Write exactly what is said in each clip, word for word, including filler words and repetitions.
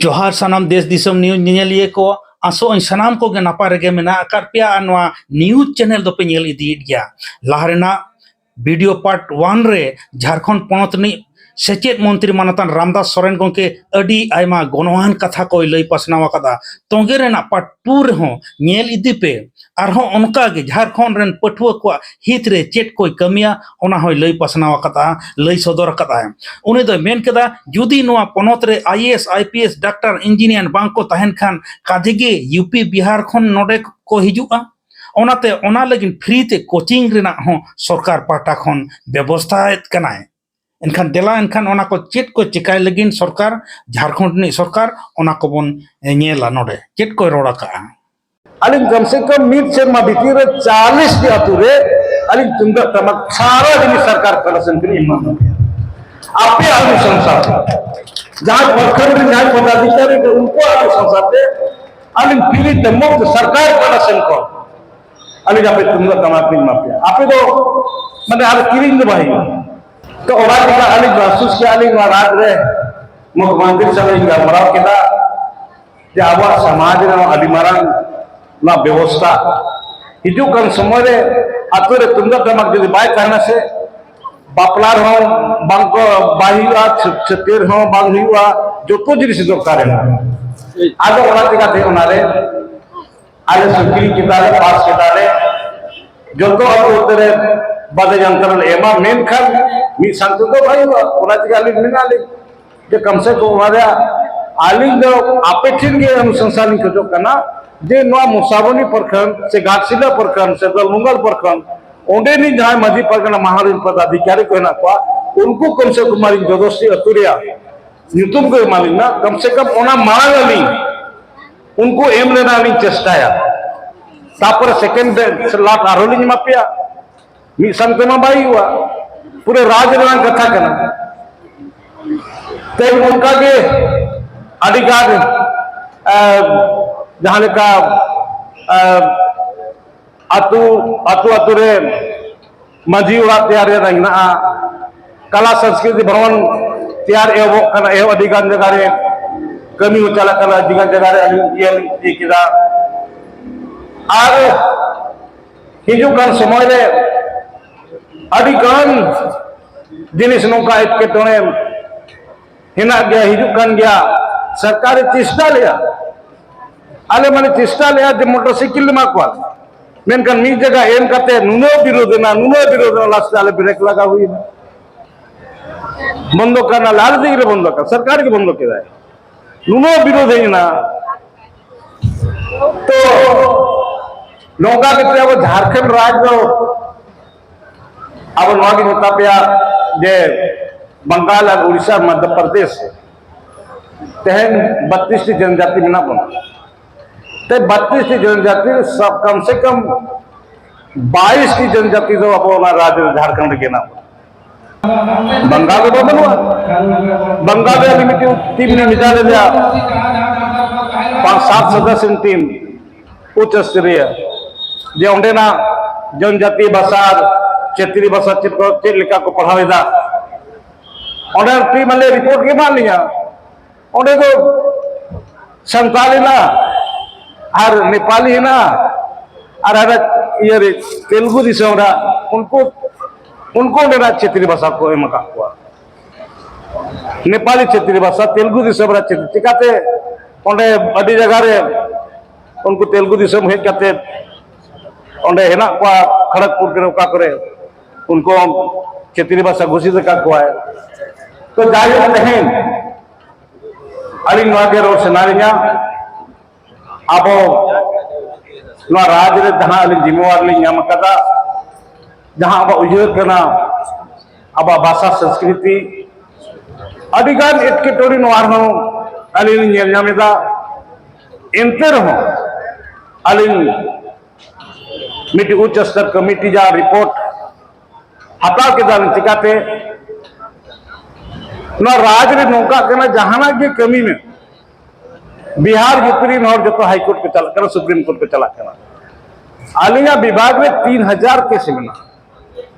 ᱡᱚᱦᱟᱨ ᱥᱟᱱᱟᱢ ᱫᱮᱥ ᱫᱤᱥᱚᱢ ᱱᱤᱭᱩᱡᱽ ᱧᱮᱧᱮᱞᱤᱭᱟᱹ ᱠᱚ, ᱟᱥᱚᱜ ᱟᱹᱧ ᱥᱟᱱᱟᱢ ᱠᱚᱜᱮ ᱱᱟᱯᱟᱭ ᱨᱮᱜᱮ ᱢᱮᱱᱟᱜ ᱟᱠᱟᱫ ᱯᱮᱭᱟ ᱟᱨ ᱱᱚᱣᱟ ᱱᱤᱭᱩᱡᱽ ᱪᱮᱱᱮᱞ ᱫᱚᱯᱮ ᱧᱮᱞ ᱤᱫᱤᱭᱮᱫ ᱜᱮᱭᱟ᱾ ᱞᱟᱦᱟ ᱨᱮᱱᱟᱜ ᱵᱷᱤᱰᱤᱭᱳ ᱯᱟᱨᱴ ᱚᱣᱟᱱ ᱨᱮ ᱡᱷᱟᱲᱠᱷᱚᱸᱰ ᱯᱚᱱᱚᱛ ᱨᱤᱱᱤᱡ ᱥᱮᱪᱮᱫ ᱢᱚᱱᱛᱨᱤ ᱢᱟᱱᱚᱛᱟᱱ ᱨᱟᱢᱫᱟᱥ ᱥᱚᱨᱮᱱ ᱜᱚᱢᱠᱮ ᱟᱹᱰᱤ ᱟᱭᱢᱟ ᱜᱚᱱᱚᱝᱟᱱ ᱠᱟᱛᱷᱟ ᱠᱚᱭ ᱞᱟᱹᱭ ᱯᱟᱥᱱᱟᱣ ᱟᱠᱟᱫᱟ᱾ ᱛᱚᱸᱜᱮ ᱨᱮᱱᱟᱜ ᱯᱟᱨᱴ ᱴᱩ ᱨᱮᱦᱚᱸ ᱧᱮᱞ ᱤᱫᱤ ᱯᱮ, ᱟᱨᱦᱚᱸ ᱚᱱᱠᱟ ᱜᱮ ᱡᱷᱟᱲᱠᱷᱚᱸᱰ ᱨᱮᱱ ᱯᱟᱹᱴᱷᱩᱣᱟᱹ ᱠᱚᱣᱟᱜ ᱦᱤᱛ ᱨᱮ ᱪᱮᱫ ᱠᱚᱭ ᱠᱟᱹᱢᱤᱭᱟ, ᱚᱱᱟ ᱦᱚᱸᱭ ᱞᱟᱹᱭ ᱯᱟᱥᱱᱟᱣ ᱟᱠᱟᱫᱟ, ᱞᱟᱹᱭ ᱥᱚᱫᱚᱨ ᱟᱠᱟᱫᱟᱭ᱾ ᱩᱱᱤ ᱫᱚᱭ ᱢᱮᱱ ᱠᱮᱫᱟ, ᱡᱩᱫᱤ ᱱᱚᱣᱟ ᱯᱚᱱᱚᱛ ᱨᱮ I A S, I P S, doctor, engineer ᱵᱟᱝ ᱠᱚ ᱛᱟᱦᱮᱱ ᱠᱷᱟᱱ, ᱠᱟᱡᱮ ᱜᱮ ᱭᱩ ᱯᱤ, ᱵᱤᱦᱟᱨ ᱠᱷᱚᱱ ᱱᱚᱰᱮ ᱠᱚ ᱦᱤᱡᱩᱜᱼᱟ᱾ ᱚᱱᱟᱛᱮ ᱚᱱᱟ ᱞᱟᱹᱜᱤᱫ ᱯᱷᱨᱤ ᱛᱮ ᱠᱳᱪᱤᱝ ᱨᱮᱱᱟᱜ ᱦᱚᱸ ᱥᱚᱨᱠᱟᱨ ᱯᱟᱦᱴᱟ ᱠᱷᱚᱱ ᱵᱮᱵᱚᱥᱛᱷᱟᱭᱮᱫ ᱠᱟᱱᱟᱭ᱾ ᱮᱱᱠᱷᱟᱱ ᱫᱮᱞᱟ, ᱮᱱᱠᱷᱟᱱ ᱚᱱᱟ ᱠᱚ ᱪᱮᱫ ᱠᱚ ᱪᱮᱠᱟᱭ ᱞᱟᱹᱜᱤᱫ ᱥᱚᱨᱠᱟᱨ, ᱡᱷᱟᱲᱠᱷᱚᱸᱰ ᱨᱤᱱᱤᱡ ᱥᱚᱨᱠᱟᱨ, ᱚᱱᱟ ᱠᱚᱵᱚᱱ ᱧᱮᱞᱟ ᱱᱚᱰᱮ ᱪᱮᱫ ᱠᱚᱭ ᱨᱚᱲ ᱟᱠᱟᱜᱼᱟ᱾ ᱟᱹᱞᱤᱧ ᱠᱚᱢ ᱥᱮ ᱠᱚᱢ ᱢᱤᱫ ᱥᱮᱨᱢᱟ ᱵᱷᱤᱛᱤᱨ ᱨᱮ ᱪᱟᱞᱤᱥ ᱴᱤ ᱟᱹᱛᱩ ᱨᱮ ᱟᱹᱞᱤᱧ ᱛᱩᱢᱫᱟᱜ ᱴᱟᱢᱟᱠ ᱥᱟᱨᱟ ᱡᱤᱱᱤᱥ ᱥᱚᱨᱠᱟᱨ ᱯᱟᱦᱴᱟ ᱥᱮᱱ ᱠᱷᱚᱱ ᱮᱢᱟ ᱯᱮᱭᱟ᱾ ᱟᱯᱮ ᱟᱹᱛᱩ ᱥᱚᱝᱥᱟᱨ ᱨᱮ ᱡᱟᱦᱟᱸᱭ ᱯᱨᱚᱠᱷᱚᱸᱰ ᱨᱮ ᱡᱟᱦᱟᱸᱭ ᱯᱚᱫᱟᱫᱷᱤᱠᱟᱨᱤ ᱠᱚ, ᱩᱱᱠᱩᱣᱟᱜ ᱟᱹᱛᱩ ᱥᱚᱝᱥᱟᱨ ᱨᱮ ᱟᱹᱞᱤᱧ ᱯᱷᱨᱤ ᱛᱮ ᱢᱩᱯᱛ ᱥᱚᱨᱠᱟᱨ ᱯᱟᱦᱴᱟ ᱥᱮᱱ ᱠᱷᱚᱱ ᱟᱹᱞᱤᱧ ᱟᱯᱮ ᱛᱩᱢᱫᱟᱜ ᱴᱟᱢᱟᱠ ᱞᱤᱧ ᱮᱢᱟ ᱯᱮᱭᱟ᱾ ᱟᱯᱮ ᱫᱚ ᱢᱟᱱᱮ ᱟᱨ ᱠᱤᱨᱤᱧ ᱫᱚ ᱵᱟᱭ ᱦᱩᱭᱩᱜᱼᱟ᱾ ᱛᱚ ᱚᱱᱟ ᱪᱮᱠᱟ ᱟᱹᱞᱤᱧ ᱢᱟᱦᱥᱩᱥ ᱠᱮᱜᱼᱟ ᱞᱤᱧ ᱱᱚᱣᱟ ᱨᱟᱡᱽ ᱨᱮ ᱢᱩᱠᱷᱭᱚᱢᱚᱱᱛᱨᱤ ᱥᱟᱞᱟᱜ ᱤᱧ ᱜᱟᱞᱢᱟᱨᱟᱣ ᱠᱮᱫᱟ᱾ ᱡᱮ ᱟᱵᱚᱣᱟᱜ ᱥᱚᱢᱟᱡᱽ ᱨᱮᱦᱚᱸ ᱟᱹᱰᱤ ᱢᱟᱨᱟᱝ ᱱᱚᱣᱟ ᱵᱮᱵᱚᱥᱛᱷᱟ ᱦᱤᱡᱩᱜ ᱠᱟᱱ ᱥᱚᱢᱚᱭ ᱨᱮ ᱟᱛᱳ ᱨᱮ ᱛᱩᱢᱫᱟᱜ ᱴᱟᱢᱟᱠ ᱡᱩᱫᱤ ᱵᱟᱭ ᱛᱟᱦᱮᱱᱟ ᱥᱮ, ᱵᱟᱯᱞᱟ ᱨᱮᱦᱚᱸ ᱵᱟᱝ ᱠᱚ, ᱵᱟᱭ ᱦᱩᱭᱩᱜᱼᱟ, ᱪᱷᱟᱹ-, ᱪᱷᱟᱹᱴᱭᱟᱹᱨ ᱦᱚᱸ ᱵᱟᱝ ᱦᱩᱭᱩᱜᱼᱟ, ᱡᱚᱛᱚ ᱡᱤᱱᱤᱥ ᱫᱚᱨᱠᱟᱨ ᱮᱱᱟ᱾ ᱟᱫᱚ ᱚᱱᱟ ᱪᱤᱠᱟᱹᱛᱮ ᱚᱱᱟᱨᱮ ᱟᱞᱮ ᱥᱩᱠᱨᱤ ᱪᱮᱛᱟᱱ ᱨᱮ, ᱯᱟᱥ ᱪᱮᱛᱟᱱ ᱨᱮ ᱡᱚᱛᱚ ᱟᱛᱳ ᱩᱛᱟᱹᱨ ᱨᱮ ᱵᱟᱫᱮ ᱡᱟᱱᱛᱟᱨ ᱞᱮ ᱮᱢᱟ, ᱢᱮᱱᱠᱷᱟᱱ ᱢᱤᱫ ᱥᱟᱶ ᱛᱮᱫᱚ ᱵᱟᱭ ᱦᱩᱭᱩᱜᱼᱟ᱾ ᱚᱱᱟ ᱪᱤᱠᱟᱹ ᱟᱹᱞᱤᱧ ᱢᱮᱱᱟᱜ ᱞᱤᱧ᱾ ᱡᱮ ᱠᱚᱢ ᱥᱮ ᱠᱚᱢ ᱚᱱᱟ ᱨᱮᱭᱟᱜ ᱟᱹᱞᱤᱧ ᱫᱚ ᱟᱯᱮ ᱴᱷᱮᱱ ᱜᱮ ᱚᱱᱩᱥᱚᱝᱥᱟᱱ ᱞᱤᱧ ᱠᱷᱚᱡᱚᱜ ᱠᱟᱱᱟ ᱡᱮ ᱱᱚᱣᱟ ᱢᱚᱥᱟᱵᱚᱱᱤ ᱯᱨᱚᱠᱷᱚᱸᱰ ᱥᱮ ᱜᱷᱟᱴᱥᱤᱞᱟ ᱯᱨᱚᱠᱷᱚᱸᱰ ᱥᱮ ᱫᱚᱞᱢᱩᱝᱜᱟᱞ ᱯᱨᱚᱠᱷᱚᱸᱰ, ᱚᱸᱰᱮᱱᱤᱡ ᱡᱟᱦᱟᱸᱭ ᱢᱟᱹᱡᱷᱤ ᱯᱟᱨᱜᱟᱱᱟ ᱢᱟᱦᱟᱞᱤᱱ ᱯᱚᱫᱟᱫᱷᱤᱠᱟᱨᱤ ᱠᱚ ᱦᱮᱱᱟᱜ ᱠᱚᱣᱟ, ᱩᱱᱠᱩ ᱠᱚᱢ ᱥᱮ ᱠᱚᱢ ᱟᱹᱞᱤᱧ ᱡᱚᱫᱚᱥᱴᱤ ᱟᱹᱛᱩ ᱨᱮᱭᱟᱜ ᱧᱩᱛᱩᱢ ᱠᱚ ᱮᱢᱟᱞᱤᱧ ᱢᱟ, ᱠᱚᱢ ᱥᱮ ᱠᱚᱢ ᱚᱱᱟ ᱢᱟᱲᱟᱝ ᱟᱹᱞᱤᱧ ᱩᱱᱠᱩ ᱮᱢ ᱨᱮᱱᱟᱜ ᱞᱤᱧ ᱪᱮᱥᱴᱟᱭᱟ᱾ ᱛᱟᱯᱚᱨᱮ ᱥᱮᱠᱮᱱᱰ ᱞᱟᱴ ᱟᱨᱦᱚᱸ ᱞᱤᱧ ᱮᱢᱟ ᱯᱮᱭᱟ᱾ ᱢᱤᱫ ᱥᱟᱶ ᱛᱮᱢᱟ ᱵᱟᱭ ᱦᱩᱭᱩᱜᱼᱟ᱾ ᱯᱩᱨᱟᱹ ᱨᱟᱡᱽ ᱨᱮᱱᱟᱜ ᱠᱟᱛᱷᱟ ᱠᱟᱱᱟ᱾ ᱛᱮᱦᱮᱧ ᱚᱱᱠᱟ ᱜᱮ ᱟᱹᱰᱤ ᱜᱟᱱ, ᱮ, ᱡᱟᱦᱟᱸ ᱞᱮᱠᱟ, ᱮ, ᱟᱹᱛᱩ, ᱟᱹᱛᱩ, ᱟᱹᱛᱩ ᱨᱮ ᱢᱟᱹᱡᱷᱤ ᱚᱲᱟᱜ ᱛᱮᱭᱟᱨ ᱨᱮᱭᱟᱜ ᱢᱮᱱᱟᱜᱼᱟ᱾ ᱠᱟᱞᱟ ᱥᱚᱝᱥᱠᱨᱤᱛᱤ ᱵᱷᱚᱵᱚᱱ ᱛᱮᱭᱟᱨ ᱮᱦᱚᱵᱚᱜ ᱠᱟᱱᱟ, ᱮᱦᱚᱵ ᱟᱹᱰᱤ ᱜᱟᱱ ᱡᱟᱭᱜᱟ ᱨᱮ᱾ ᱠᱟᱹᱢᱤ ᱦᱚᱸ ᱪᱟᱞᱟᱜ ᱠᱟᱱᱟ, ᱟᱹᱰᱤ ᱜᱟᱱ ᱡᱟᱭᱜᱟ ᱨᱮ ᱟᱹᱞᱤᱧ ᱤᱭᱟᱹ ᱞᱤᱧ ᱤᱫᱤ ᱠᱮᱫᱟ᱾ ᱟᱨ ᱦᱤᱡᱩᱜ ᱠᱟᱱ ᱥᱚᱢᱚᱭ ᱨᱮ ᱟᱹᱰᱤ ᱜᱟᱱ ᱡᱤᱱᱤᱥ ᱱᱚᱝᱠᱟ ᱮᱴᱠᱮᱴᱚᱬᱮ ᱦᱮᱱᱟᱜ ᱜᱮᱭᱟ, ᱦᱤᱡᱩᱜ ᱠᱟᱱ ᱜᱮᱭᱟ᱾ ᱥᱚᱨᱠᱟᱨᱮ ᱪᱮᱥᱴᱟ ᱞᱮᱜᱼᱟ, ᱟᱞᱮ ᱢᱟᱞᱮ ᱪᱮᱥᱴᱟ ᱞᱮᱜᱼᱟ ᱡᱮ ᱢᱚᱴᱚᱨ ᱥᱟᱭᱠᱮᱞ ᱞᱮ ᱮᱢᱟ ᱠᱚᱣᱟ, ᱢᱮᱱᱠᱷᱟᱱ ᱢᱤᱫ ᱡᱟᱭᱜᱟ ᱮᱢ ᱠᱟᱛᱮ ᱱᱩᱱᱟᱹᱜ ᱵᱤᱨᱳᱫ ᱮᱱᱟ, ᱱᱩᱱᱟᱹᱜ ᱵᱤᱨᱳᱫ ᱮᱱᱟ, ᱞᱟᱥᱴ ᱨᱮ ᱟᱞᱮ ᱵᱨᱮᱠ ᱞᱟᱜᱟᱣ ᱦᱩᱭᱱᱟ᱾ ᱵᱚᱱᱫᱚ ᱠᱟᱱᱟ, ᱟᱞᱮ ᱛᱮᱜᱮ ᱞᱮ ᱵᱚᱱᱫᱚ ᱠᱟᱱᱟ, ᱥᱚᱨᱠᱟᱨ ᱜᱮ ᱵᱚᱱᱫᱚ ᱠᱮᱫᱟᱭ᱾ ᱱᱩᱱᱟᱹᱜ ᱵᱤᱨᱳᱫ ᱦᱮᱡ ᱮᱱᱟ᱾ ᱛᱚ ᱱᱚᱝᱠᱟ ᱠᱟᱛᱮ ᱟᱵᱚ ᱡᱷᱟᱲᱠᱷᱚᱸᱰ ᱨᱟᱡᱽ ᱫᱚ, ᱟᱵᱚ ᱱᱚᱣᱟ ᱜᱮ ᱢᱮᱛᱟ ᱯᱮᱭᱟ ᱡᱮ ᱵᱟᱝᱜᱟᱞ ᱟᱨ ᱩᱲᱤᱥᱥᱟ, ᱢᱚᱫᱽᱫᱷᱚ ᱯᱨᱚᱫᱮᱥ, ᱛᱮᱦᱮᱧ ᱵᱟᱛᱨᱤᱥ ᱴᱤ ᱡᱚᱱᱡᱟᱛᱤ ᱢᱮᱱᱟᱜ ᱵᱚᱱᱟ᱾ ᱛᱮ ᱵᱟᱛᱨᱤᱥ ᱴᱤ ᱡᱚᱱᱡᱟᱛᱤ ᱥᱟᱵ ᱠᱟᱢ ᱥᱮ ᱠᱟᱢ ᱵᱟᱭᱤᱥ ᱴᱤ ᱡᱚᱱᱡᱟᱛᱤ ᱫᱚ ᱟᱵᱚ ᱚᱱᱟ ᱨᱟᱡᱽ ᱨᱮ ᱡᱷᱟᱲᱠᱷᱚᱸᱰ ᱨᱮᱜᱮ ᱦᱮᱱᱟᱜ ᱵᱚᱱᱟ᱾ ᱵᱟᱝᱜᱟᱞ ᱨᱮᱫᱚ ᱵᱟᱹᱱᱩᱜᱼᱟ᱾ ᱵᱟᱝᱜᱟᱞ ᱨᱮ ᱟᱹᱞᱤᱧ ᱢᱤᱫᱴᱤᱡ ᱴᱤᱢ ᱞᱤᱧ ᱵᱷᱮᱡᱟ ᱞᱮᱫᱮᱭᱟ, ᱯᱟᱸᱪ ᱥᱟᱛ ᱥᱚᱫᱚᱥᱥᱚ ᱨᱮᱱ ᱴᱤᱢ, ᱩᱪᱪᱚ ᱥᱛᱚᱨᱤᱭᱚ, ᱡᱮ ᱚᱸᱰᱮᱱᱟᱜ ᱡᱚᱱᱡᱟᱛᱤ ᱵᱷᱟᱥᱟ ᱟᱨ ᱪᱷᱟᱹᱛᱨᱤ ᱵᱷᱟᱥᱟ ᱪᱮᱫ ᱠᱚ, ᱪᱮᱫ ᱞᱮᱠᱟ ᱠᱚ ᱯᱟᱲᱦᱟᱣ ᱮᱫᱟ᱾ ᱚᱸᱰᱮ ᱴᱤᱢ ᱟᱞᱮ ᱨᱤᱯᱳᱨᱴ ᱜᱮ ᱮᱢᱟᱜ ᱞᱤᱧᱟ᱾ ᱚᱸᱰᱮ ᱫᱚ ᱥᱟᱱᱛᱟᱲ ᱦᱮᱱᱟᱜᱼᱟ ᱟᱨ ᱱᱮᱯᱟᱞᱤ ᱦᱮᱱᱟᱜᱼᱟ ᱟᱨ ᱦᱟᱱᱟ ᱤᱭᱟᱹ ᱨᱮ ᱛᱮᱞᱮᱜᱩ ᱫᱤᱥᱚᱢ ᱨᱮ ᱩᱱᱠᱩ, ᱩᱱᱠᱩ ᱚᱸᱰᱮᱱᱟᱜ ᱪᱷᱟᱹᱛᱨᱤ ᱵᱷᱟᱥᱟ ᱠᱚ ᱮᱢ ᱟᱠᱟᱫ ᱠᱚᱣᱟ᱾ ᱱᱮᱯᱟᱞᱤ ᱪᱷᱟᱹᱛᱨᱤ ᱵᱷᱟᱥᱟ, ᱛᱮᱞᱮᱜᱩ ᱫᱤᱥᱚᱢ ᱨᱮ ᱪᱷᱟᱹᱛᱨᱤ, ᱪᱤᱠᱟᱛᱮ ᱚᱸᱰᱮ ᱟᱹᱰᱤ ᱡᱟᱭᱜᱟ ᱨᱮ ᱩᱱᱠᱩ ᱛᱮᱞᱮᱜᱩ ᱫᱤᱥᱚᱢ ᱦᱮᱡ ᱠᱟᱛᱮ ᱚᱸᱰᱮ ᱦᱮᱱᱟᱜ ᱠᱚᱣᱟ, ᱠᱷᱚᱲᱚᱜᱽᱯᱩᱨ ᱠᱚᱨᱮ, ᱚᱠᱟ ᱠᱚᱨᱮ ᱩᱱᱠᱩ ᱪᱷᱟᱹᱛᱨᱤ ᱵᱷᱟᱥᱟ ᱜᱷᱳᱥᱤᱛ ᱟᱠᱟᱫ ᱠᱚᱣᱟᱭ᱾ ᱛᱚ ᱡᱟᱭᱦᱳᱠ, ᱛᱮᱦᱮᱧ ᱟᱹᱞᱤᱧ ᱱᱚᱣᱟ ᱜᱮ ᱨᱚᱲ ᱥᱟᱱᱟ ᱞᱤᱧᱟ, ᱟᱵᱚ ᱱᱚᱣᱟ ᱨᱟᱡᱽ ᱨᱮ ᱡᱟᱦᱟᱸ ᱟᱹᱞᱤᱧ ᱡᱤᱢᱢᱮᱣᱟᱨ ᱞᱤᱧ ᱧᱟᱢ ᱟᱠᱟᱫᱟ, ᱡᱟᱦᱟᱸ ᱟᱵᱚᱣᱟᱜ ᱩᱭᱦᱟᱹᱨ ᱠᱟᱱᱟ, ᱟᱵᱚᱣᱟᱜ ᱵᱷᱟᱥᱟ ᱥᱚᱝᱥᱠᱨᱤᱛᱤ, ᱟᱹᱰᱤᱜᱟᱱ ᱮᱴᱠᱮᱴᱚᱬᱮ ᱱᱚᱣᱟ ᱨᱮᱦᱚᱸ ᱟᱹᱞᱤᱧ ᱞᱤᱧ ᱧᱮᱞ ᱧᱟᱢ ᱮᱫᱟ᱾ ᱮᱱᱛᱮ ᱨᱮᱦᱚᱸ ᱟᱹᱞᱤᱧ ᱢᱤᱫᱴᱤᱡ ᱩᱪᱪ ᱥᱛᱚᱨ ᱠᱚᱢᱤᱴᱤ ᱡᱟᱦᱟᱸ ᱨᱤᱯᱳᱨᱴ ᱦᱟᱛᱟᱣ ᱠᱮᱫᱟ ᱞᱤᱧ, ᱪᱤᱠᱟᱛᱮ ᱱᱚᱣᱟ ᱨᱟᱡᱽ ᱨᱮ ᱱᱚᱝᱠᱟᱜ ᱠᱟᱱᱟ, ᱡᱟᱦᱟᱱᱟᱜ ᱜᱮ ᱠᱟᱹᱢᱤ ᱢᱮ, ᱵᱤᱦᱟᱨ ᱭᱩ ᱯᱤ ᱨᱮᱱ ᱦᱚᱲ ᱡᱚᱛᱚ ᱦᱟᱭ ᱠᱳᱨᱴ ᱠᱚ ᱪᱟᱞᱟᱜ ᱠᱟᱱᱟ, ᱥᱩᱯᱨᱤᱢ ᱠᱳᱨᱴ ᱠᱚ ᱪᱟᱞᱟᱜ ᱠᱟᱱᱟ᱾ ᱟᱹᱞᱤᱧᱟᱜ ᱵᱤᱵᱷᱟᱜᱽ ᱨᱮ ᱛᱤᱱ ᱦᱟᱡᱟᱨ ᱠᱮᱥ ᱢᱮᱱᱟᱜᱼᱟ᱾